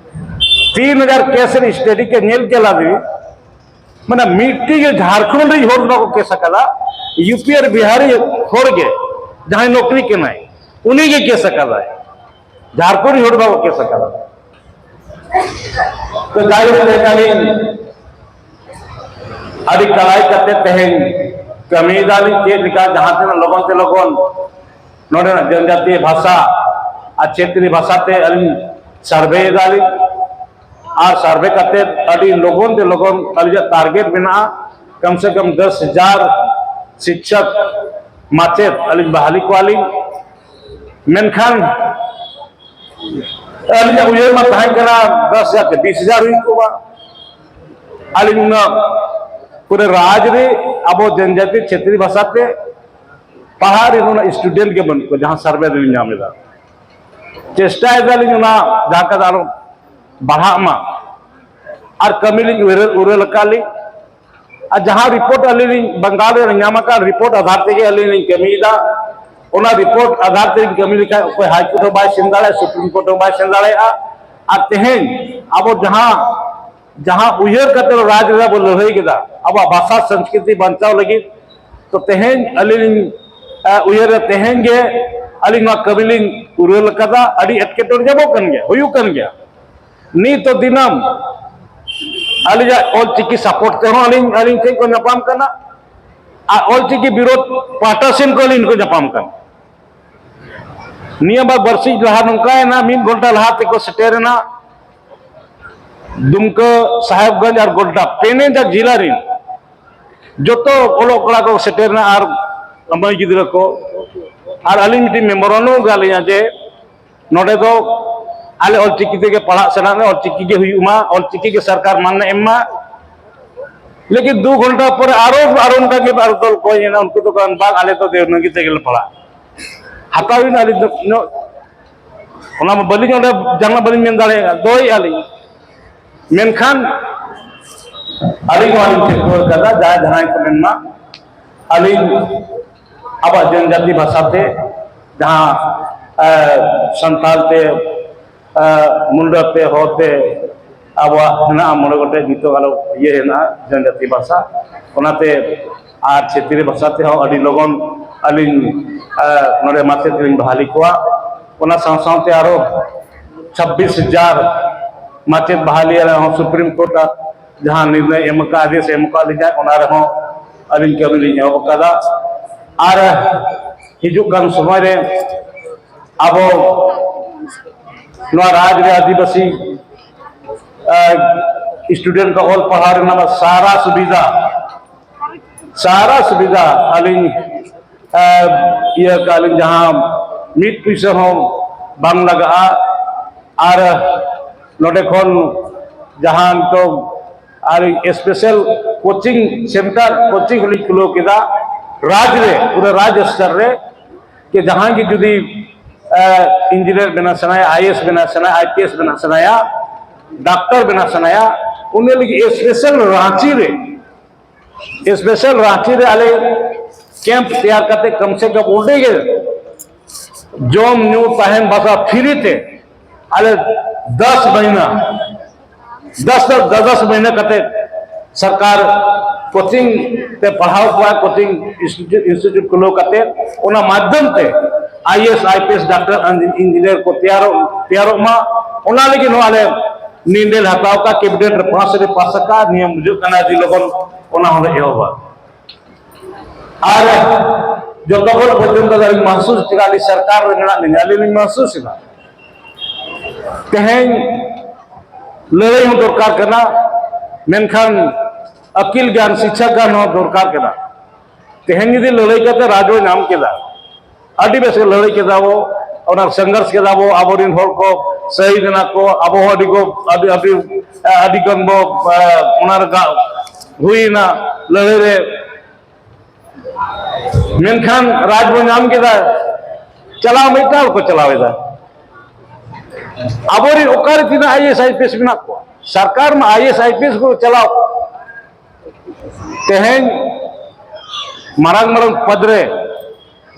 ᱛᱤᱱ ᱦᱟᱡᱟᱨ ᱠᱮᱥ ᱨᱮ ᱥᱴᱟᱰᱤ ᱠᱮ ᱧᱮᱞ ᱠᱮᱫᱟ ᱞᱤᱧ, ᱢᱟᱱᱮ ᱢᱤᱫᱴᱤᱡ ᱜᱮ ᱡᱷᱟᱲᱠᱷᱚᱸᱰ ᱨᱤᱡ ᱦᱚᱲ ᱫᱚ ᱵᱟᱠᱚ ᱠᱮᱥ ᱟᱠᱟᱫᱟ, ᱤᱭᱩ ᱯᱤ ᱟᱨ ᱵᱤᱦᱟᱨᱤ ᱦᱚᱲ ᱜᱮ, ᱡᱟᱦᱟᱸᱭ ᱱᱚᱠᱨᱤ ᱠᱟᱱᱟᱭ ᱩᱱᱤ ᱜᱮ ᱠᱮᱥ ᱟᱠᱟᱫᱟᱭ, ᱡᱷᱟᱲᱠᱷᱚᱸᱰ ᱨᱤᱡ ᱦᱚᱲ ᱫᱚ ᱵᱟᱠᱚ ᱠᱮᱥ ᱟᱠᱟᱫᱟ᱾ ᱛᱚ ᱡᱟᱭᱦᱳᱠ, ᱛᱮᱦᱮᱧ ᱟᱹᱞᱤᱧ ᱟᱹᱰᱤ ᱠᱟᱲᱟᱭ ᱠᱟᱛᱮ ᱛᱮᱦᱮᱧ ᱠᱟᱹᱢᱤᱭᱮᱫᱟᱞᱤᱧ, ᱪᱮᱫ ᱞᱮᱠᱟ ᱡᱟᱦᱟᱸ ᱛᱤᱱᱟᱹᱜ ᱞᱚᱜᱚᱱ ᱛᱮ ᱞᱚᱜᱚᱱ ᱱᱚᱰᱮᱱᱟᱜ ᱡᱚᱱᱡᱟᱛᱤᱭᱚ ᱵᱷᱟᱥᱟ ᱟᱨ ᱪᱷᱮᱛᱨᱤ ᱵᱷᱟᱥᱟ ᱛᱮ ᱟᱹᱞᱤᱧ ᱥᱟᱨᱵᱷᱮ ᱮᱫᱟᱞᱤᱧ᱾ ᱟᱨ ᱥᱟᱨᱵᱷᱮ ᱠᱟᱛᱮ ᱟᱹᱰᱤ ᱞᱚᱜᱚᱱ ᱛᱮ ᱞᱚᱜᱚᱱ ᱟᱹᱞᱤᱧᱟᱜ ᱴᱟᱨᱜᱮᱴ ᱢᱮᱱᱟᱜᱼᱟ, ᱠᱚᱢ ᱥᱮ ᱠᱚᱢ ᱫᱚᱥ ᱦᱟᱡᱟᱨ ᱥᱤᱠᱪᱷᱚᱠ, ᱢᱟᱪᱮᱫ ᱟᱹᱞᱤᱧ ᱵᱟᱦᱟᱞᱤ ᱠᱚᱣᱟᱞᱤᱧ᱾ ᱢᱮᱱᱠᱷᱟᱱ ᱟᱹᱞᱤᱧᱟᱜ ᱩᱭᱦᱟᱹᱨ ᱢᱟ ᱛᱟᱦᱮᱸ ᱠᱟᱱᱟ ᱫᱚᱥ ᱦᱟᱡᱟᱨ ᱛᱮ ᱵᱤᱥ ᱦᱟᱡᱟᱨ ᱦᱩᱭ ᱠᱚᱜᱼᱟ᱾ ᱟᱹᱞᱤᱧ ᱩᱱᱟᱹᱜ ᱯᱩᱨᱟᱹ ᱨᱟᱡᱽ ᱨᱮ ᱟᱵᱚ ᱡᱚᱱᱡᱟᱛᱤ ᱪᱷᱮᱛᱨᱤ ᱵᱷᱟᱥᱟ ᱛᱮ ᱯᱟᱲᱦᱟᱜ ᱨᱮᱱ ᱩᱱᱟᱹᱜ ᱥᱴᱩᱰᱮᱱᱴ ᱜᱮ ᱵᱟᱹᱱᱩᱜ ᱠᱚᱣᱟ, ᱡᱟᱦᱟᱸ ᱥᱟᱨᱵᱷᱮ ᱨᱮᱞᱤᱧ ᱧᱟᱢ ᱮᱫᱟ᱾ ᱪᱮᱥᱴᱟᱭ ᱫᱟᱞᱤᱧ ᱚᱱᱟ ᱡᱟᱦᱟᱸ ᱠᱟᱛᱮ ᱟᱨᱚ ᱵᱟᱲᱦᱟᱜ ᱢᱟ᱾ ᱟᱨ ᱠᱟᱹᱢᱤ ᱞᱤᱧ ᱩᱨᱟᱹ-, ᱩᱨᱟᱹᱞ ᱟᱠᱟᱫ ᱞᱤᱧ᱾ ᱟᱨ ᱡᱟᱦᱟᱸ ᱨᱤᱯᱳᱨᱴ ᱟᱹᱞᱤᱧ ᱞᱤᱧ ᱵᱟᱝᱜᱟᱞ ᱨᱮ ᱧᱟᱢ ᱟᱠᱟᱫ, ᱨᱤᱯᱳᱨᱴ ᱟᱫᱷᱟᱨ ᱛᱮᱜᱮ ᱟᱹᱞᱤᱧ ᱞᱤᱧ ᱠᱟᱹᱢᱤᱭᱮᱫᱟ᱾ ᱚᱱᱟ ᱨᱤᱯᱳᱨᱴ ᱟᱫᱷᱟᱨ ᱛᱮᱞᱤᱧ ᱠᱟᱹᱢᱤ ᱞᱮᱠᱷᱟᱱ ᱚᱠᱚᱭ ᱦᱟᱭ ᱠᱳᱨᱴ ᱦᱚᱸ ᱵᱟᱭ ᱥᱮᱱ ᱫᱟᱲᱮᱭᱟᱜᱼᱟ, ᱥᱩᱯᱨᱤᱢ ᱠᱳᱨᱴ ᱦᱚᱸ ᱵᱟᱭ ᱥᱮᱱ ᱫᱟᱲᱮᱭᱟᱜᱼᱟ᱾ ᱟᱨ ᱛᱮᱦᱮᱧ ᱟᱵᱚ ᱡᱟᱦᱟᱸ, ᱡᱟᱦᱟᱸ ᱩᱭᱦᱟᱹᱨ ᱠᱟᱛᱮ ᱨᱟᱡᱽ ᱨᱮ ᱵᱚ ᱞᱟᱹᱲᱦᱟᱹᱭ ᱠᱮᱫᱟ, ᱟᱵᱚᱣᱟᱜ ᱵᱷᱟᱥᱟ ᱥᱚᱝᱥᱠᱨᱤᱛᱤ ᱵᱟᱧᱪᱟᱣ ᱞᱟᱹᱜᱤᱫ, ᱛᱚ ᱛᱮᱦᱮᱧ ᱟᱹᱞᱤᱧ ᱞᱤᱧ, ᱮ, ᱩᱭᱦᱟᱹᱨ ᱨᱮ ᱛᱮᱦᱮᱧ ᱜᱮ ᱟᱹᱞᱤᱧ ᱱᱚᱣᱟ ᱠᱟᱹᱢᱤ ᱞᱤᱧ ᱯᱩᱨᱟᱹᱣ ᱟᱠᱟᱫᱟ᱾ ᱟᱹᱰᱤ ᱮᱴᱠᱮᱴᱚᱬᱮ ᱧᱟᱢᱚᱜ ᱠᱟᱱ ᱜᱮᱭᱟ, ᱦᱩᱭᱩᱜ ᱠᱟᱱ ᱜᱮᱭᱟ᱾ ᱱᱤᱛ ᱫᱚ ᱫᱤᱱᱟᱹᱢ ᱟᱹᱞᱤᱧᱟᱜ ᱚᱞᱪᱤᱠᱤ ᱥᱟᱯᱳᱨᱴ ᱛᱮᱦᱚᱸ ᱟᱹᱞᱤᱧ, ᱟᱹᱞᱤᱧ ᱴᱷᱮᱱ ᱠᱚ ᱧᱟᱯᱟᱢ ᱠᱟᱱᱟ ᱟᱨ ᱚᱞᱪᱤᱠᱤ ᱵᱤᱨᱳᱫᱷ ᱯᱟᱦᱴᱟ ᱥᱮᱱ ᱠᱷᱚᱱ ᱟᱹᱞᱤᱧ ᱠᱚ ᱧᱟᱯᱟᱢ ᱠᱟᱱᱟ᱾ ᱱᱤᱭᱟᱹ ᱵᱟᱨ ᱵᱟᱨᱥᱤᱧ ᱞᱟᱦᱟ ᱱᱚᱝᱠᱟᱭᱮᱱᱟ, ᱢᱤᱫ ᱜᱷᱚᱱᱴᱟ ᱞᱟᱦᱟ ᱛᱮᱠᱚ ᱥᱮᱴᱮᱨᱮᱱᱟ ᱫᱩᱢᱠᱟᱹ, ᱥᱟᱦᱮᱵᱽᱜᱚᱸᱡᱽ ᱟᱨ ᱜᱳᱰᱰᱟ, ᱯᱮᱱᱮ ᱡᱟ ᱡᱮᱞᱟ ᱨᱮᱱ ᱡᱚᱛᱚ ᱚᱞᱚᱜ ᱠᱚᱲᱟ ᱠᱚ ᱥᱮᱴᱮᱨᱮᱱᱟ ᱟᱨ ᱢᱟᱹᱭ ᱜᱤᱫᱽᱨᱟᱹ ᱠᱚ᱾ ᱟᱨ ᱟᱹᱞᱤᱧ ᱢᱤᱫᱴᱤᱡ ᱢᱮᱢᱳᱨᱟᱱᱰᱟᱢ ᱟᱠᱟᱫ ᱞᱤᱧᱟ ᱡᱮ ᱱᱚᱰᱮ ᱫᱚ ᱟᱞᱮ ᱚᱞᱪᱤᱠᱤ ᱛᱮᱜᱮ ᱯᱟᱲᱦᱟᱜ ᱥᱟᱱᱟ ᱞᱮ, ᱚᱞᱪᱤᱠᱤ ᱜᱮ ᱦᱩᱭᱩᱜ ᱢᱟ, ᱚᱞᱪᱤᱠᱤ ᱜᱮ ᱥᱚᱨᱠᱟᱨ ᱢᱟᱱᱱᱟ ᱮᱢ ᱢᱟ᱾ ᱞᱮᱠᱤᱱ ᱫᱩ ᱜᱷᱚᱱᱴᱟ ᱯᱚᱨᱮ ᱟᱨᱚ, ᱟᱨᱚ ᱚᱱᱠᱟ ᱜᱮ ᱟᱨᱚ ᱫᱚᱞ ᱠᱚ ᱦᱮᱡ ᱮᱱᱟ, ᱩᱱᱠᱩ ᱫᱚᱠᱚ ᱢᱮᱱ, "ᱵᱟᱝ, ᱟᱞᱮ ᱫᱚ ᱫᱮᱣᱱᱟᱜᱽᱨᱤ ᱛᱮᱜᱮ ᱞᱮ ᱯᱟᱲᱦᱟᱜ᱾" ᱦᱟᱛᱟᱣ ᱮᱱᱟ, ᱟᱹᱞᱤᱧ ᱫᱚ ᱤᱧᱟᱹᱜ ᱚᱱᱟ ᱢᱟ ᱵᱟᱹᱞᱤᱧ, ᱚᱸᱰᱮ ᱡᱟᱦᱟᱱᱟᱜ ᱵᱟᱹᱞᱤᱧ ᱢᱮᱱ ᱫᱟᱲᱮᱭᱟᱜᱼᱟ, ᱫᱚᱦᱚᱭᱮᱫᱼᱟ ᱞᱤᱧ᱾ ᱢᱮᱱᱠᱷᱟᱱ ᱟᱹᱞᱤᱧ ᱱᱚᱣᱟ ᱞᱤᱧ ᱴᱷᱤᱠᱟᱹ ᱟᱠᱟᱫᱟ, ᱡᱟᱦᱟᱸᱭ ᱡᱟᱦᱟᱸᱭ ᱠᱚ ᱢᱮᱱ ᱢᱟ, ᱟᱹᱞᱤᱧ ᱟᱵᱚᱣᱟᱜ ᱡᱚᱱᱡᱟᱛᱤ ᱵᱷᱟᱥᱟ ᱛᱮ ᱡᱟᱦᱟᱸ, ᱮ, ᱥᱟᱱᱛᱟᱲ ᱛᱮ, ᱮ, ᱢᱩᱱᱰᱟᱹ ᱛᱮ, ᱦᱚᱲ ᱛᱮ, ᱟᱵᱚᱣᱟᱜ ᱦᱮᱱᱟᱜᱼᱟ ᱢᱚᱬᱮ ᱜᱚᱴᱮᱡ, ᱱᱤᱛᱚᱜ ᱟᱨᱚ ᱤᱭᱟᱹ ᱦᱮᱱᱟᱜᱼᱟ ᱡᱚᱱᱡᱟᱛᱤ ᱵᱷᱟᱥᱟ, ᱚᱱᱟᱛᱮ ᱟᱨ ᱪᱷᱮᱛᱨᱤ ᱵᱷᱟᱥᱟ ᱛᱮᱦᱚᱸ ᱟᱹᱰᱤ ᱞᱚᱜᱚᱱ ᱟᱹᱞᱤᱧ ᱱᱚᱰᱮ ᱢᱟᱪᱮᱫ ᱞᱤᱧ ᱵᱟᱦᱟᱞᱤ ᱠᱚᱣᱟ᱾ ᱚᱱᱟ ᱥᱟᱶ ᱥᱟᱶᱛᱮ ᱟᱨᱚ ᱪᱷᱟᱵᱵᱤᱥ ᱦᱟᱡᱟᱨ ᱢᱟᱪᱮᱫ ᱵᱟᱦᱟᱞᱤ ᱨᱮᱦᱚᱸ ᱥᱩᱯᱨᱤᱢ ᱠᱳᱨᱴ ᱡᱟᱦᱟᱸ ᱱᱤᱨᱱᱚᱭ ᱮᱢ ᱟᱠᱟᱫ, ᱟᱫᱮᱥ ᱮᱢ ᱟᱠᱟᱫ ᱞᱤᱧᱟ, ᱚᱱᱟ ᱨᱮᱦᱚᱸ ᱟᱹᱞᱤᱧ ᱠᱟᱹᱢᱤ ᱞᱤᱧ ᱮᱦᱚᱵ ᱟᱠᱟᱫᱟ᱾ ᱟᱨ ᱦᱤᱡᱩᱜ ᱠᱟᱱ ᱥᱚᱢᱚᱭ ᱨᱮ ᱟᱵᱚ ᱱᱚᱣᱟ ᱨᱟᱡᱽ ᱨᱮ ᱟᱹᱫᱤᱵᱟᱹᱥᱤ student ᱠᱚ ᱚᱞ ᱯᱟᱲᱦᱟᱣ ᱨᱮᱱᱟᱜ ᱥᱟᱨᱟ ᱥᱩᱵᱤᱫᱷᱟ, ᱥᱟᱨᱟ ᱥᱩᱵᱤᱫᱷᱟ ᱟᱹᱞᱤᱧ ᱤᱭᱟᱹ ᱠᱟᱜ ᱞᱤᱧ, ᱡᱟᱦᱟᱸ ᱢᱤᱫ ᱯᱩᱭᱥᱟᱹ ᱦᱚᱸ ᱵᱟᱝ ᱞᱟᱜᱟᱜᱼᱟ᱾ ᱟᱨ ᱱᱚᱰᱮ ᱠᱷᱚᱱ ᱡᱟᱦᱟᱸ ᱱᱤᱛᱚᱜ ᱟᱨ special coaching center, coaching ᱦᱚᱸᱞᱤᱧ ᱠᱷᱩᱞᱟᱹᱣ ᱠᱮᱫᱟ ᱨᱟᱡᱽ ᱨᱮ, ᱯᱩᱨᱟᱹ ᱨᱟᱡᱽ ᱥᱛᱚᱨ ᱨᱮ, ᱡᱮ ᱡᱟᱦᱟᱸᱭ ᱜᱮ ᱡᱩᱫᱤ engineer ᱵᱮᱱᱟᱣ ᱥᱟᱱᱟᱭᱟ, IAS ᱵᱮᱱᱟᱣ ᱥᱟᱱᱟᱭᱟ, IPS ᱵᱮᱱᱟᱣ ᱥᱟᱱᱟᱭᱟ, ᱰᱟᱠᱛᱟᱨ ᱵᱮᱱᱟᱣ ᱥᱟᱱᱟᱭᱟ, ᱩᱱᱤ ᱞᱟᱹᱜᱤᱫ special ᱨᱟᱸᱪᱤ ᱨᱮ, special ᱨᱟᱸᱪᱤ ᱨᱮ ᱟᱞᱮ camp ᱛᱮᱭᱟᱨ ᱠᱟᱛᱮ ᱠᱚᱢ ᱥᱮ ᱠᱚᱢ ᱚᱸᱰᱮ ᱜᱮ ᱡᱚᱢ ᱧᱩ ᱛᱟᱦᱮᱱ ᱵᱟᱥᱟ free ᱛᱮ ᱟᱞᱮ ᱫᱚᱥ ᱢᱟᱹᱦᱱᱟᱹ, ᱫᱚᱥ ᱫᱚᱥ ᱫᱚᱥ ᱢᱟᱹᱦᱱᱟᱹ ᱠᱟᱛᱮ ᱥᱚᱨᱠᱟᱨ coaching ᱛᱮ ᱯᱟᱲᱦᱟᱣ ᱠᱚᱣᱟ, coaching institute, institute ᱠᱷᱩᱞᱟᱹᱣ ᱠᱟᱛᱮ ᱚᱱᱟ ᱢᱟᱫᱽᱫᱷᱚᱢ ᱛᱮ IAS, IPS, ᱰᱟᱠᱛᱟᱨ, engineer ᱠᱚ ᱛᱮᱭᱟᱨᱚᱜ, ᱛᱮᱭᱟᱨᱚᱜ ᱢᱟ᱾ ᱚᱱᱟ ᱞᱟᱹᱜᱤᱫ ᱱᱚᱣᱟ ᱞᱮ ᱱᱤᱨᱱᱚᱭ ᱦᱟᱛᱟᱣ ᱠᱟᱜ, cabinet ᱨᱮ pass ᱨᱮ pass ᱟᱠᱟᱫ, ᱱᱤᱭᱟᱹ ᱵᱩᱡᱷᱟᱹᱜ ᱠᱟᱱᱟ ᱟᱹᱰᱤ ᱞᱚᱜᱚᱱ ᱚᱱᱟ ᱦᱚᱸᱞᱮ ᱮᱦᱚᱵᱟ᱾ ᱟᱨ ᱡᱚᱛᱚ ᱠᱷᱚᱱ ᱯᱚᱨᱡᱚᱱᱛᱚ ᱫᱚ ᱟᱹᱞᱤᱧ ᱢᱟᱦᱥᱩᱥ ᱠᱮᱫᱟ, ᱟᱹᱞᱤᱧ ᱥᱚᱨᱠᱟᱨ ᱨᱮ ᱢᱮᱱᱟᱜ ᱞᱤᱧᱟ, ᱟᱹᱞᱤᱧ ᱞᱤᱧ ᱢᱟᱦᱥᱩᱥ ᱮᱫᱟ᱾ ᱛᱮᱦᱮᱧ ᱞᱟᱹᱲᱦᱟᱹᱭ ᱦᱚᱸ ᱫᱚᱨᱠᱟᱨ ᱠᱟᱱᱟ, ᱢᱮᱱᱠᱷᱟᱱ ᱟᱹᱠᱤᱞ ᱜᱮᱭᱟᱱ, ᱥᱤᱪᱪᱷᱟ ᱜᱮᱭᱟᱱ ᱦᱚᱸ ᱫᱚᱨᱠᱟᱨ ᱠᱟᱱᱟ᱾ ᱛᱮᱦᱮᱧ ᱡᱩᱫᱤ ᱞᱟᱹᱲᱦᱟᱹᱭ ᱠᱟᱛᱮ ᱨᱟᱡᱽ ᱵᱚ ᱧᱟᱢ ᱠᱮᱫᱟ, ᱟᱹᱰᱤ ᱵᱮᱥ ᱜᱮ ᱞᱟᱹᱲᱦᱟᱹᱭ ᱠᱮᱫᱟ ᱵᱚ, ᱚᱱᱟ ᱥᱚᱝᱜᱷᱚᱨᱥ ᱠᱮᱫᱟ ᱵᱚ, ᱟᱵᱚᱨᱮᱱ ᱦᱚᱲ ᱠᱚ ᱥᱟᱹᱦᱤᱫ ᱮᱱᱟ ᱠᱚ, ᱟᱵᱚ ᱦᱚᱸ ᱟᱹᱰᱤ ᱠᱚ, ᱟᱹᱰᱤ, ᱟᱹᱰᱤ, ᱟᱹᱰᱤ ᱜᱟᱱ ᱵᱚ, ᱮ, ᱚᱱᱟ ᱨᱮ ᱜᱟ-, ᱦᱩᱭᱮᱱᱟ ᱞᱟᱹᱲᱦᱟᱹᱭ ᱨᱮ᱾ ᱢᱮᱱᱠᱷᱟᱱ ᱨᱟᱡᱽ ᱵᱚ ᱧᱟᱢ ᱠᱮᱫᱟ, ᱪᱟᱞᱟᱣ ᱢᱤᱫᱴᱟᱝ ᱠᱚ ᱪᱟᱞᱟᱣ ᱮᱫᱟ᱾ ᱟᱵᱚᱨᱮᱱ ᱚᱠᱟᱨᱮ ᱛᱤᱱᱟᱹᱜ IAS, IPS ᱢᱮᱱᱟᱜ ᱠᱚᱣᱟ? ᱥᱚᱨᱠᱟᱨ ᱢᱟ IAS, IPS ᱠᱚ ᱪᱟᱞᱟᱣ᱾ ᱛᱮᱦᱮᱧ ᱢᱟᱨᱟᱝ ᱢᱟᱨᱟᱝ ᱯᱚᱫᱽ ᱨᱮ